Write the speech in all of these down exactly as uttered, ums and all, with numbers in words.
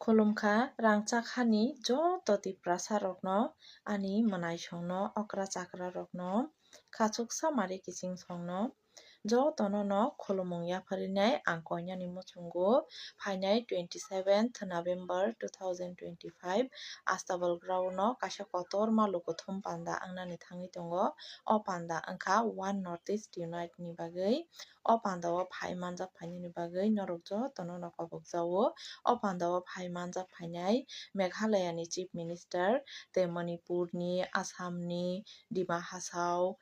Khulumkha rangchak hani joto Tiprasa rokno, ani mwnaisongno, okra chakra rokno, khachuksa mari kiching songno, jotono no khulumung yapharinai ang koinani muchungo. Phainai twenty seventh November two thousand twenty-five Astabal ground no kaisa kotorma lukuthum panda wngnani thangwi tongo. O panda wngkha One North East Unite ni bagwi. O panda o phai manjak phainani bagwi norok jotono no kobokjago. O panda o phai manjak phainai Meghalaya ni Chief Minister tei Manipur ni, Assam ni, Dima Hasao,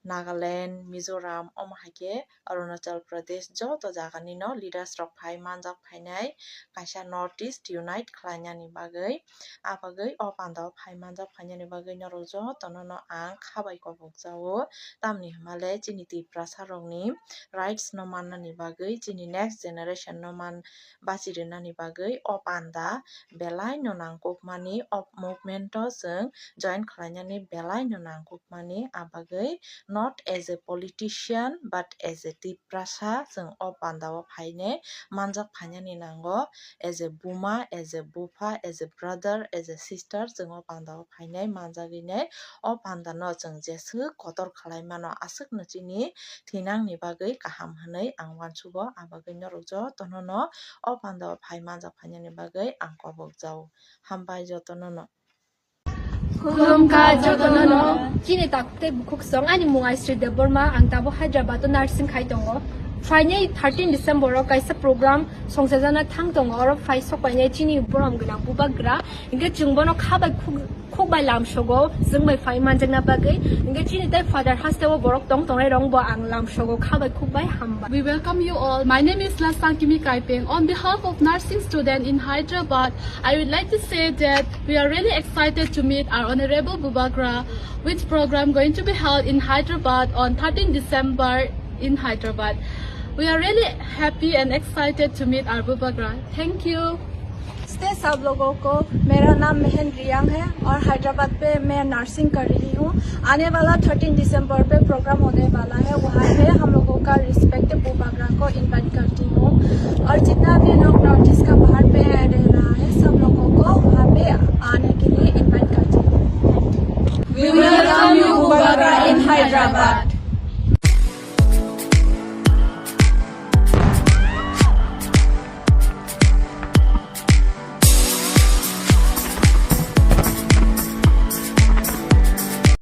Nagaland, Mizoram, omo hai khe Arunachal Pradesh, joto jaga ni no leaders rok phai manjak phainai kaisa North East Unite khlainani bagwi. A bagwi o panda o phai manjak phainani bagwi norok jotono no ang kha bai kobokjago. Tamni hwnba le chini Tiprasa rokni rights no mannani bagwi, chini next generation no man bachi rwnani bagwi o panda belai no nangkukmani, o movement o chwng join khlainani belai no nangkukmani. A bagwi not as a politician but as a Tiprasa chwng o panda o phainai manjak phainani nango. As a buma, as a bupha, as a brother, as a sister, chwng o panda o phainai manjagwi nai. O panda no chwng jeswk kotor khlai mano, aswk no chini thinang ni bagwi kaham hwnwi ang uansugo. A bagwi norok jotono no o panda o phai manjak phainani bagwi ang kobokjago. Hambai jotono no. Khulumkha jotono no. Chini takhuk tei bukhuk song, ani mung Aisri Debbarma, ang tabuk Hyderabad o nursing khai tongo. Phainai thirteen December o kaisa program songchajana thang tongo, oro phai sok painai chini borom gwnang bubagra. Hinkhe chwng bono kha bai khuk, khuk bai lamsogo, chwng bai phai manjakna bagwi. Hinkhe chini tei father haste o borok tong tongnai rok bo ang lamsogo kha bai khuk bai, hambai. We welcome you all. My name is Lasang Kimi Kaipeng. On behalf of nursing student in Hyderabad, I would like to say that we are really excited to meet our Honorable Bubagra, which program going to be held in Hyderabad on thirteen December in Hyderabad. We are really happy and excited to meet our Bubagra. Thank you. नमस्ते सब लोगों को। मेरा नाम महन रियांग है और हैदराबाद पे मैं नर्सिंग कर रही हूँ। आने वाला थर्टीन दिसंबर पे प्रोग्राम होने वाला है, वहाँ पे हम लोगों का रिस्पेक्ट बुबागरा को इनवाइट करती हूँ। और जितना भी लोग नॉर्थ ईस्ट का बाहर पे रह रहा है, सब लोगों को वहाँ पे आने के लिए इनवाइट करती हूँ। We welcome you, Bubagra, in Hyderabad.